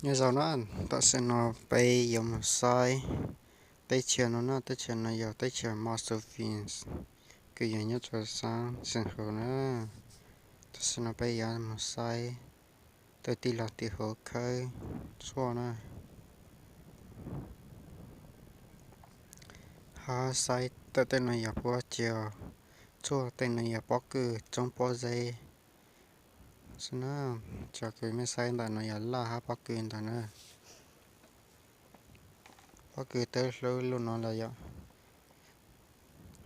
Nyob zoo na, tam sim no peb yuav mus saib teb chaws no na, teb chaws no yog teb chaws Mount St. Vincent, kws yog nyob rau xeev Saint John na. Tam sim no peb yuav mus saib tawm tij laug tim huv khawb tshuaj na. Hab saib tawm tej no yog puab cog tshuaj, tej no yog pob kws tsoob pob zeb xwb na. Cov kws mej saib ntawm no yog laj hab pob kws ntawd na. Pob kws twb hlub luj no lawm yom.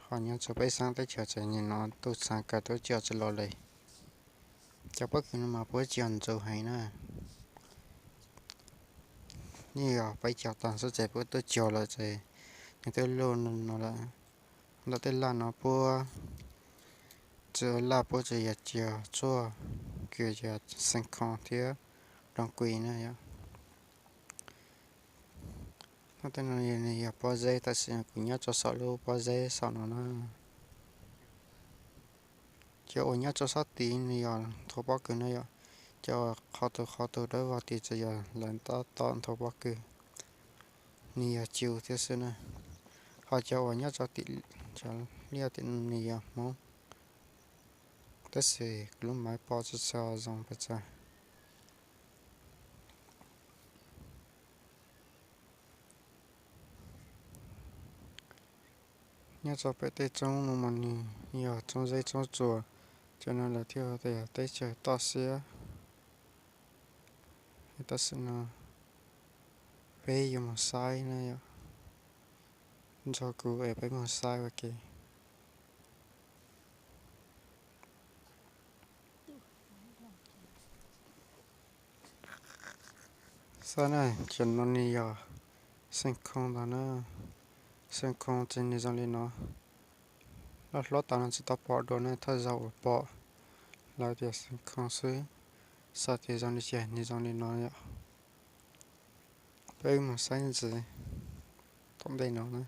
Ho nyob rau peb xeev teb chaws tsev nim no tuj txhaav kawg tuaj cog tsi los li. Cov pob kws no mas puab cog ntxuv heev na. Yeej yog peb cog tag xwb ces puab tuaj cog lawm ces nws twb luj no lawm. Ntawm tej laj no puab tsi ua laj, puab tsuas yog cog tshuaj kws yog xeev khoo thiab doo kui na yom. Tej no nws yog pob zeb, tam sim no kuv nyob rau saum lub pob zeb saum no na. Cov uas nyob rau sab tid nws yog nthuav pob kws na yom. Cov uas qhov tus qhov tus dawb vog tid tsuas yog lawv tab tom nthuav pob kws, nws yog cub thiab xwb na. Ho cov uas nyob rau tim, cov liaj tim no nws yog Hmoob, tab sis kuv lub maiv pom tsis tshua zoo pes tsawg. Nyob rau pem tej roob no mas nws yog roob zeb roob tsuas, cov no lawv thiaj tias teb chaws toj siab. Tam sim no peb yuav mus saib na yom, nrog kuv es peb mus saib ua ke. Saib na, cov no nws yog xeev khoo ntag na. Xeev khoo ces nws zoo li no. Loj hlob tas no tsis tau pom dua na, thawj zaug uas pom lawv tias xeev khoo xwb. Xav tias zoo li cas nws zoo li no yom. Peb mus saib ntxiv tom ntej no na.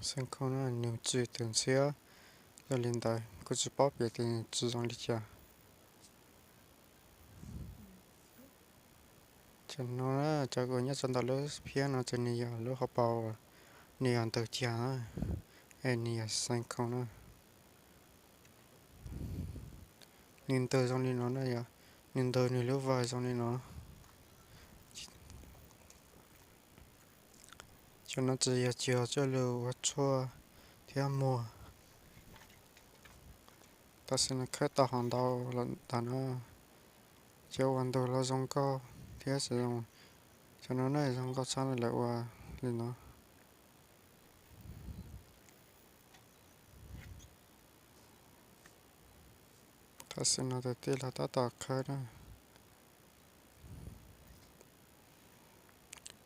Xeev khoo na nws tsw tus ntxhiab zoo li ntawd, kuj tsis paub piav tias nws tsw zoo li cas. Cov no na, cov uas nyob rau ntawm lub phiab no ces nws yog lub hauv paus, nws yog ntug cag na, es nws yog xeev khoo na. Nws ntug zoo li no na yom, nws ntug nws lub vawg zoo li no. Cov no tsuas yog cog coj lug ua tshuaj thiab muag. Tam sim no khawb tau hov ntau lawm ntag na. Cov uas ntug los zoo nkauj thiab tsis zoo, cov no na zoo nkauj tshaj lawv ua li no. Tam sim no tus tij laug tab tom khawb na.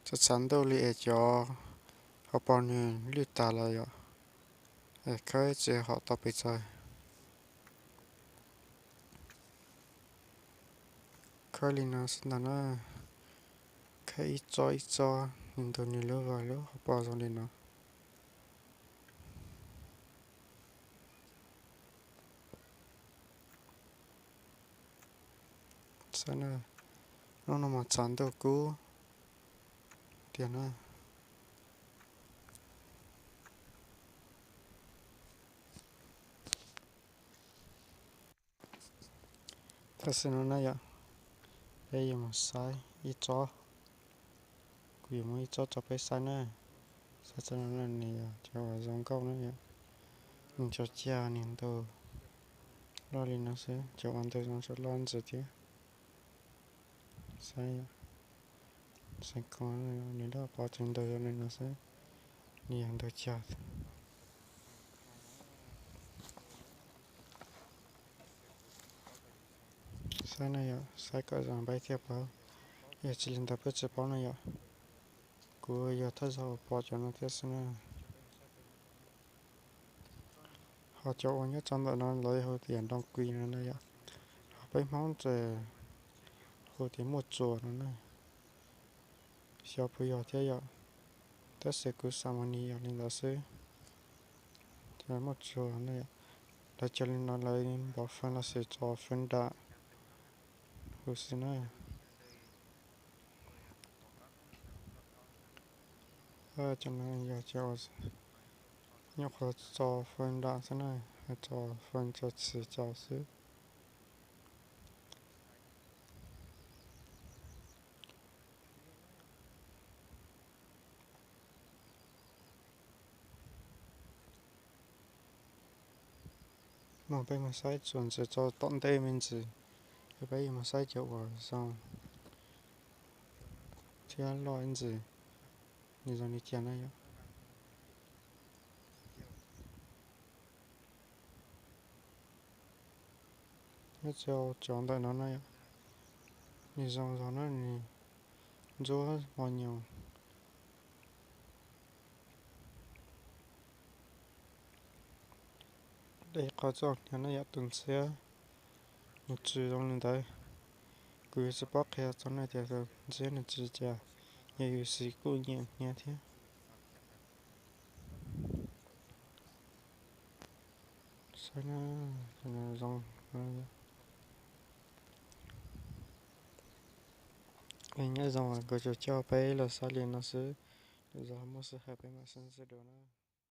Txhav txhav ntuj li es cov hauv paus nws lwj tas lawm yom, es khawb tsis hom tau pes tsawg. Khawb li no xwb ntag na, khawb ib tsob ib tsob, nws ntug nws lub vawg lub hauv paus zoo li no. Saib na, hnub no mas txhav ntuj kub tiag na. Tam sim no na yom, peb yuav mus saib ib tsob. Kuv yuav muab ib tsob rau peb saib na. Saib tsob no na, nws yog cov uas zoo nkauj na yom. Nws cov cag nws ntug loj li no xwb, cov uas ntug zoo tsuas loj ntxiv thiab. Saib, xeev khoo, nws lub hauv paus tsuas ntug zoo li no xwb, nws yog ntug cag. Saib na yom, saib kom zoo peb thiaj paub, yog tsis li ntawd peb tsis paub na yom. Kuv yog thawj zaug pom cov no thiab xwb na. Ho cov uas nyob rau ntawm no lawv hu tias doo kui no na yom. Ho peb Hmoob ces hu tias muaj tsuas no na. Xyov puas yog thiab yom, tab sis kuv xav mas nws yog li ntawd xwb. Ces muaj tsuas na yom, lawv cog li no lawv npov fwv los sis tso fwv nram kuv xwb na. Cov no yog cov uas nyuam qhuav tso fee nram xwb na, tso fee tso txhim tso xwb. Mas peb mus saib txuas ntxiv tso tom ntej me ntsis, es peb yuav mus saib cov uas zoo thiab loj ib ntsis, nws zoo li cas na yom. Nyob rau cov ntawm no na yom, nws zoo zog na, nws ntsuab hmo nyoos. Dej qhov txoj hnyav na yom, tus ntxhiab nws tsw zoo li ntawd. Kuv yuav tsis paub qhia txog nej tias tus ntxhiab nws tsw cas, yog yus siv kuj nyiam hnyav thiab. Saib na, zoo. Nyob zoo, kuv tsuas coj peb los saib li no xwb, lwm zaus muaj sij hawm peb mam sib ntsib dua na.